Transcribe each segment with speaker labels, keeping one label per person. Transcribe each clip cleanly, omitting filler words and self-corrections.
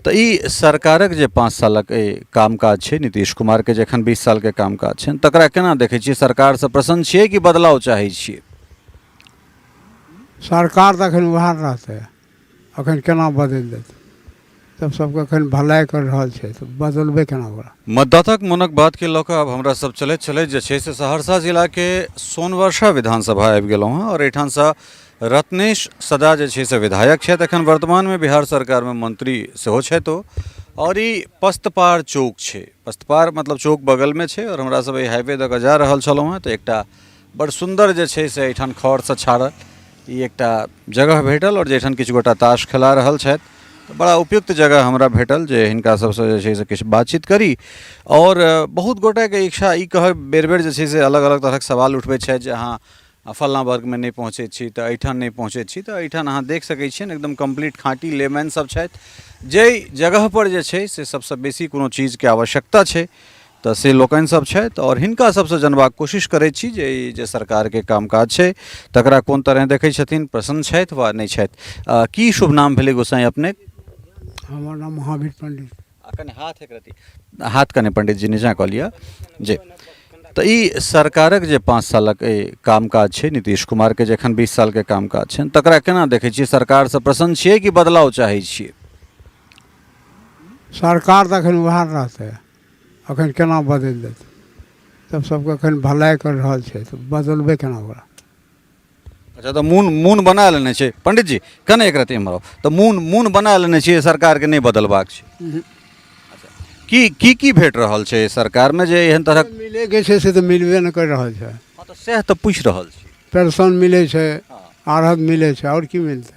Speaker 1: तऽ ई सरकारक जे 5 सालक ई कामकाज छै, नीतीश कुमारके जखन 20 सालके कामकाज छनि, तकरा केना देखै छियै? सरकारसँ प्रसन्न छियै कि बदलाव चाहै छियै?
Speaker 2: सरकार तऽ एखन उएह रहतै, एखन केना बदलि देतै? तब सबके एखन भलाइ करि रहल छै तऽ बदलबै केना ओकरा?
Speaker 1: मतदाताक मोनक बातके लऽ कऽ आब हमरा सब चलैत चलैत जे छै से सहरसा जिलाके सोनवर्षा विधानसभा आबि गेलहुँ हँ आओर एहिठामसँ रत्नेश सदा जे छै से विधायक छथि, एखन वर्तमानमे बिहार सरकारमे मंत्री सेहो छथि ओ। आओर ई पस्तपार चौक छै, पस्तपार मतलब चौक बगलमे छै आओर हमरा सब एहि हाईवे दऽ कऽ जा रहल छलहुँ हँ तऽ एकटा बड़ सुन्दर जे छै से एहिठाम खरसँ छाड़ल ई एकटा जगह भेटल आओर जाहिठाम किछु गोटा ताश खेला रहल छथि। तऽ बड़ा उपयुक्त जगह हमरा भेटल जे हिनका सबसँ जे छै से किछु बातचीत करी। आओर बहुत गोटाके इच्छा ई कहब बेर बेर जे छै से अलग अलग तरहक सवाल उठबै छथि जे अहाँ फल्लाँ वर्गमे नहि पहुँचै छी तऽ एहिठाम नहि पहुँचै छी। तऽ एहिठाम अहाँ देख सकै छियनि एकदम कम्प्लीट खाँटी लेमैन सब छथि। जाहि जगहपर जे छै से सबसँ बेसी कोनो चीजके आवश्यकता छै तऽ से लोकनि सब छथि आओर हिनका सबसँ जनबाक कोशिश करै छी जे ई जे सरकारके कामकाज छै तकरा कोन तरहे देखै छथिन, प्रसन्न छथि वा नहि छथि। की शुभ नाम भेलै गोसाई अपनेक?
Speaker 2: हमर नाम महावीर पंडित।
Speaker 1: आ कनि हाथ एक रति हाथ कनि पंडित जी नीचाँ कऽ लिअ जे। तऽ ई सरकारक जे 5 सालक ई कामकाज छै, नीतीश कुमारके जखन 20 सालके कामकाज छनि, तकरा केना देखै छियै? सरकारसँ प्रसन्न छियै कि बदलाव चाहै छियै?
Speaker 2: सरकार तऽ एखन उएह रहतै, एखन केना बदलि देतै? तब सबके एखन भलाइ करि रहल छै तऽ बदलबै केना ओकरा?
Speaker 1: अच्छा, तऽ मोन बना लेने छै पंडित जी, कने एक रति एम्हर आउ। तऽ मोन बना लेने छियै सरकारके नहि बदलबाक छै? अच्छा, की की की भेट रहल छै सरकारमे जे एहन तरहक
Speaker 2: मिलैके छै से तऽ मिलबे नहि करि रहल छै।
Speaker 1: हँ, तऽ सएह तऽ पूछि रहल छी।
Speaker 2: पेंशन मिलै छै, आढ़त मिलै छै, आओर की मिलतै?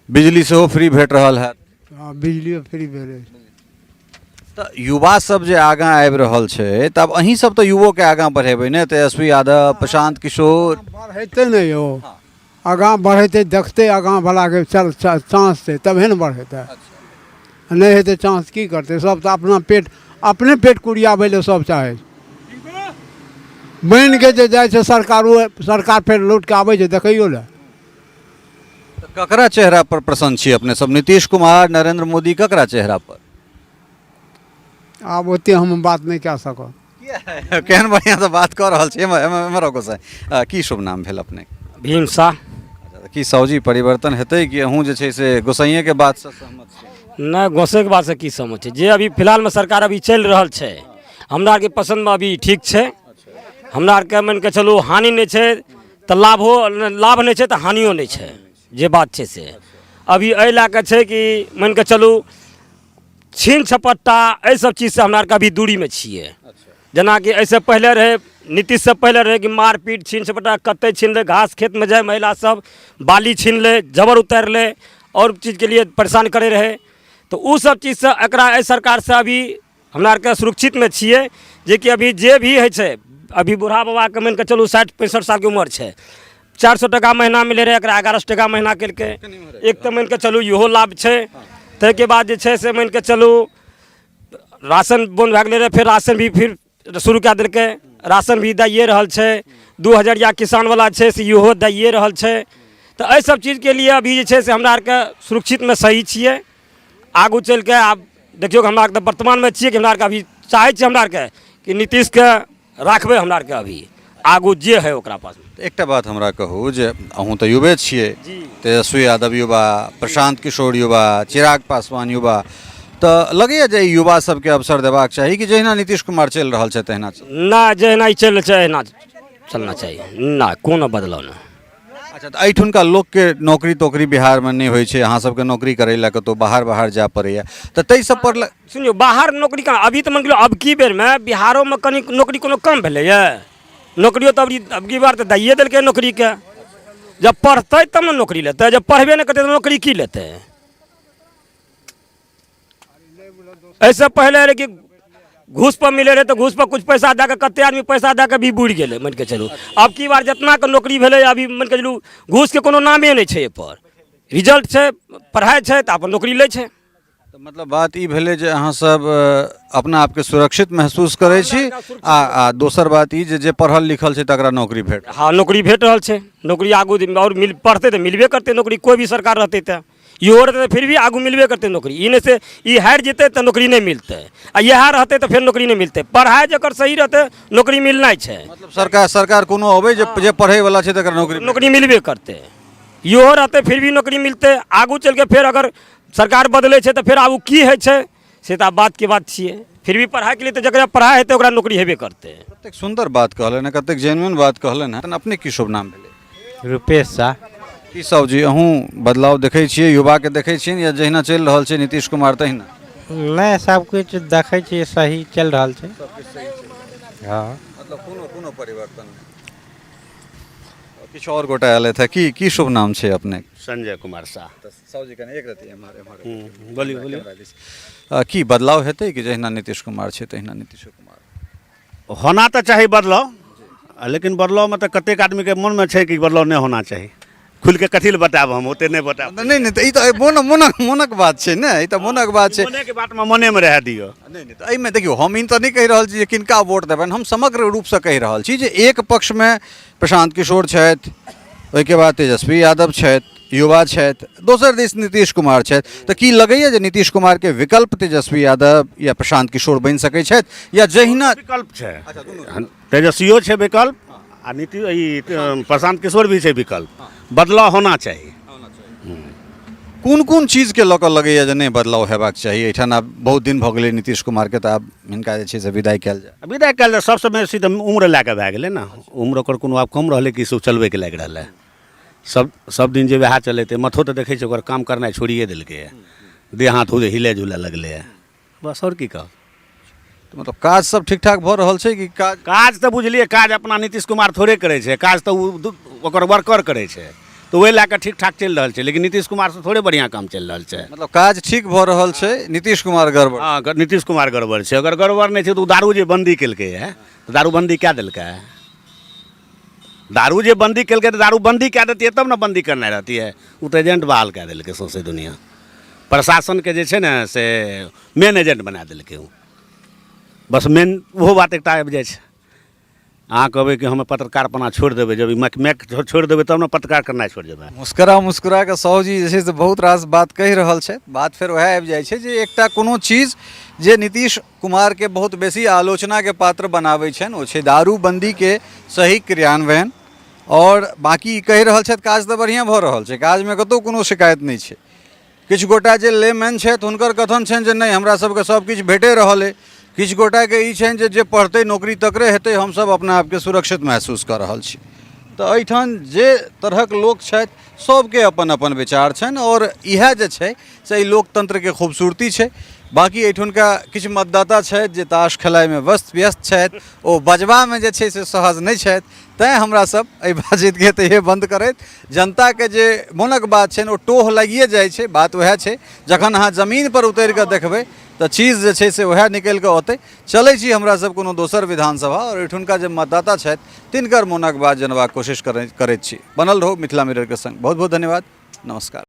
Speaker 1: बिजली सेहो फ्री भेट रहल हैत?
Speaker 2: हँ, बिजलियो फ्री भेलै।
Speaker 1: तऽ युवा सब जे आगाँ आबि रहल छै तऽ आब अहीं सब तऽ युवोके आगाँ बढ़ेबै ने? तेजस्वी यादव, प्रशांत किशोर।
Speaker 2: बढ़ेतै ने यौ, आगाँ बढ़ेतै, देखतै आगाँ वलाके चल चांस छै तबहे ने बढ़ेतै। नहि हेतै चांस की करतै? सब तऽ अपना पेट अपने पेट कुरियाबै लए सब चाहै छै। बनि के जे जाइ छै सरकारो, सरकार फेर लौट कऽ आबै छै देखैयो लए।
Speaker 1: तऽ ककरा चेहरा पर प्रसन्न छी अपने सब? नीतीश कुमार, नरेंद्र मोदी, ककरा चेहरा पर?
Speaker 2: आब ओते हम बात नहि कए सकब।
Speaker 1: केहन बढ़िआँ से बात कऽ रहल छी। एम्हर आउ गोसाई। की शुभ नाम भेल अपने?
Speaker 3: भीम शाह।
Speaker 1: अच्छा, तऽ की साहुजी परिवर्तन हेतै कि अहूँ जे छै से गोसाइएके बातसँ सहमत छी?
Speaker 3: नहि, गोसाइके बातसँ की सहमत छै? जे अभी फिलहालमे सरकार अभी चलि रहल छै हमरा आरके पसन्दमे अभी ठीक छै। हमरा आरके मानिके चलू हानि नहि छै तऽ लाभो लाभ नहि छै तऽ हानियो नहि छै, जे बात छै से अभी एहि लए कऽ छै कि मानिके चलू छीन छपट्टा एहि सब चीजसँ हमरा आरके अभी दूरीमे छियै। जेनाकि एहिसँ पहिले रहै, नीतीशसँ पहिले रहै कि मारपीट छीन छपट्टा, कतेक छीन लै, घास खेतमे जाइ महिला सब बाली छीन लै, जबर उतारि लै आओर चीजके लिए परेशान करै रहै। तऽ ओ सब चीजसँ एकरा एहि सरकारसँ अभी हमरा आरके सुरक्षितमे छियै, जेकि अभी जे भी होइ छै अभी बूढ़ा बाबाके मानिके चलू 60-65 सालके उमर छै, 400 टका महीना मिलै रहै, एकरा 1100 टका महीना केलकै। एक तऽ मानिके चलू इहो लाभ छै। ताहिके बाद जे छै से मानिके चलू राशन बन्द भए गेलै रहै, फेर राशन भी फिर शुरू कए देलकै, राशन भी दैए रहल छै। 2 हजरिया किसानवला छै से इहो दैए रहल छै। तऽ एहि सब चीजके लिए अभी जे छै से हमरा आरके सुरक्षितमे सही छियै। आगू चलि कऽ आब देखियौ, हमरा आरके तऽ वर्तमानमे छियै कि हमरा आरके अभी चाहै छियै हमरा आरके कि नीतीशके राखबै हमरा आरके अभी आगू जे हइ ओकरा पास।
Speaker 1: एकटा बात हमरा कहू जे अहूँ तऽ युवे छियै, तेजस्वी यादव युवा, प्रशांत किशोर युवा, चिराग पासवान युवा, तऽ लगैए जे युवा सबके अवसर देबाक चाही कि जहिना नीतीश कुमार चलि रहल छै तहिना?
Speaker 3: नहि, जहिना ई चलि रहल छै अहिना चलना चाही, नहि कोनो बदलाव नहि।
Speaker 1: अच्छा, तऽ एहिठुनका लोकके नौकरी तोकरी बिहारमे नहि होइ छै, अहाँ सबके नौकरी करै लए कतहु बाहर बाहर जाय पड़ैए, तऽ ताहि सब पर
Speaker 3: सुनियौ, बाहर नौकरी कहाँ अभी तऽ मानि लियौ अब की बेरमे बिहारोमे कनि नौकरी कोनो कम भेलैए? नौकरियो तऽ अबरी अबकी बार तऽ दैए देलकै नौकरीके। जब पढ़तै तब ने नौकरी लेतै, जब पढ़बे नहि करतै तऽ नौकरी की लेतै? एहिसँ पहिले रहै कि घूस पर मिलै रहै, तऽ घूस पर कुछ पैसा दए कऽ कते आदमी पैसा दए कऽ भी बुड़ि गेलै। मानि कऽ चलू अब की बार जितना के नौकरी भेलै अभी मानि कऽ चलू घूसके कोनो नामे नहि छै एहिपर, रिजल्ट छै, पढ़ाइ छै तऽ अपन नौकरी लै छै।
Speaker 1: तऽ मतलब बात ई भेलै जे अहाँ सब अपना आपके सुरक्षित महसूस करै छी आ दोसर बात ई जे जे पढ़ल लिखल छै तकरा नौकरी भेट
Speaker 3: हँ, नौकरी भेट रहल छै। नौकरी आगू आओर मिल पढ़तै तऽ मिलबे करतै नौकरी, कोइ भी सरकार रहतै। तऽ इहो रहतै तऽ फिर भी आगू मिलबे करतै नौकरी। ई नहि से ई हारि जेतै तऽ नौकरी नहि मिलतै, आ इएह रहतै तऽ फेर नौकरी नहि मिलतै। पढ़ाइ जकर सही रहतै नौकरी मिलनाइ छै।
Speaker 1: मतलब सरकार कोनो अबै जे पढ़ैवला छै तकरा नौकरी
Speaker 3: नौकरी मिलबे करतै। इहो रहतै फिर भी नौकरी मिलतै। आगू चलि कऽ फेर अगर सरकार बदलै छै तऽ फेर आगू की होइ छै से तऽ आब बातके बात छियै। फिर भी पढ़ाइके लिए तऽ जकरा पढ़ाइ हेतै ओकरा नौकरी हेबे करतै।
Speaker 1: कतेक सुन्दर बात कहलनि हँ, कतेक जेन्युइन बात कहलनि हँ। अपने की शुभ नाम भेलै?
Speaker 4: रुपेश शाह।
Speaker 1: की साहु जी, अहूँ बदलाव देखै छियै, युवाके देखै छियनि या जहिना चलि रहल छै नीतीश कुमार तहिना?
Speaker 4: नहि, सब किछु देखै छियै सही चलि रहल छै। हँ,
Speaker 1: मतलब कोनो कोनो परिवर्तन नहि। किछु आओर गोटा आयल हँ। की की शुभ नाम छै अपने?
Speaker 5: संजय कुमार शाह।
Speaker 1: तऽ साहु जी कने एक रति एम्हर एम्हर
Speaker 5: बोलियौ बोलियौ।
Speaker 1: की बदलाव हेतै कि जहिना नीतीश कुमार छै तहिना नीतीश कुमार?
Speaker 5: होना तऽ चाही बदलाव, लेकिन बदलावमे तऽ कतेक आदमीके मोनमे छै कि बदलाव नहि होना चाही। खुलिके कथी लए बतायब, हम ओते नहि बतायब।
Speaker 1: नहि नहि, तऽ ई तऽ मोन मोनक मोनक बात छै ने, ई तऽ मोनक बात छै।
Speaker 5: मोनेके बातमे मोनेमे रहए दियौ।
Speaker 1: नहि नहि, तऽ एहिमे देखियौ, हम ई तऽ नहि कहि रहल छी जे किनका वोट देबनि, हम समग्र रूपसँ कहि रहल छी जे एक पक्षमे प्रशांत किशोर छथि, ओहिके बाद तेजस्वी यादव छथि, युवा छथि, दोसर दिस नीतीश कुमार छथि। तऽ की लगैए जे नीतीश कुमारके विकल्प तेजस्वी यादव या प्रशांत किशोर बनि सकै छथि या जहिना
Speaker 5: विकल्प छै? तेजस्वियो छै विकल्प आ नीतीश ई प्रशांत किशोर भी छै विकल्प। बदलाव होना चाही।
Speaker 1: कोन कोन चीजके लऽ कऽ लगैए जे नहि बदलाव हेबाक चाही एहिठाम? आब बहुत दिन भऽ गेलै नीतीश कुमारके, तऽ आब हिनका जे छै से विदाइ कयल जाय।
Speaker 5: विदाइ कयल जाय। सबसँ बेसी तऽ उम्र लए कऽ भए गेलै ने। उम्र ओकर कोनो आब कम रहलै कि सब चलबैके लागि रहलै। सब दिन जे वएह चलेतै, माथो तऽ देखै छियै ओकर काम करनाइ छोड़िए देलकैए, देह हाथ हिले झुले लगलैए, बस आओर की कहब।
Speaker 1: तऽ मतलब काज सब ठीक ठाक भऽ रहल छै कि काज?
Speaker 5: काज तऽ बुझलियै, काज अपना नीतीश कुमार थोड़े करै छै, काज तऽ ओ ओकर वर्कर करै छै, तऽ ओहि लए कऽ ठीक ठाक चलि रहल छै, लेकिन नीतीश कुमारसँ थोड़े बढ़िआँ काम चलि रहल छै।
Speaker 1: मतलब काज ठीक भऽ रहल छै, नीतीश कुमार गड़बड़?
Speaker 5: हँ, नीतीश कुमार गड़बड़ छै। अगर गड़बड़ नहि छै तऽ ओ दारू जे बन्दी केलकै हँ, तऽ दारू बन्दी कए देलकै? दारू जे बन्दी केलकै तऽ दारू बन्दी कए देतियै तब ने बन्दी करने रहतियै। ओ तऽ एजेंट बहाल कए देलकै सौँसे दुनिआँ। प्रशासनके जे छै ने से मेन एजेंट बना देलकै ओ। बस मेन ओहो बात एकटा आबि जाइ छै। अहाँ कहबै कि हम पत्रकारपना छोड़ि देबै, जब ई मैक छोड़ि देबै तब ने पत्रकार करनाइ छोड़ि देबै।
Speaker 1: मुस्करा मुस्कुरा कऽ साहु जी जे छै से बहुत रास बात कहि रहल छथि। बात फेर वएह आबि जाइ छै जे एकटा कोनो चीज जे नीतीश कुमारके बहुत बेसी आलोचनाके पात्र बनाबै छनि ओ छै दारूबन्दीके सही क्रियान्वयन। आओर बाँकी ई कहि रहल छथि काज तऽ बढ़िआँ भऽ रहल छै, काजमे कतहु कोनो शिकायत नहि छै। किछु गोटा जे लेमैन छथि हुनकर कथन छनि जे नहि, हमरा सबके सब किछु भेटे रहल अइ। किछु गोटाके ई छनि जे जे पढ़तै नौकरी तकरे हेतै, हमसब अपना आपके सुरक्षित महसूस कऽ रहल छी। तऽ एहिठाम जे तरहक लोक छथि सबके अपन अपन विचार छनि आओर इएह जे छै से एहि लोकतन्त्रके खूबसूरती छै। बाँकी एहिठुनका किछु मतदाता छथि जे ताश खेलाइमे व्यस्त छथि, ओ बजबामे जे छै से सहज नहि छथि, तैँ हमरा सब एहि बातचीतके एतहिए बन्द करैत जनताके जे मोनक बात छनि ओ टोह लागिए जाइ छै। बात वएह छै, जखन अहाँ जमीनपर उतरि कऽ देखबै तऽ चीज जे छै से वएह निकलि कऽ औतै। चलै छी हमरा सब कोनो दोसर विधानसभा आओर एहिठुनका जे मतदाता छथि तिनकर मोनक बात जनबाक कोशिश करैत छी। बनल रहू मिथिला मिररके संग। बहुत बहुत धन्यवाद, नमस्कार।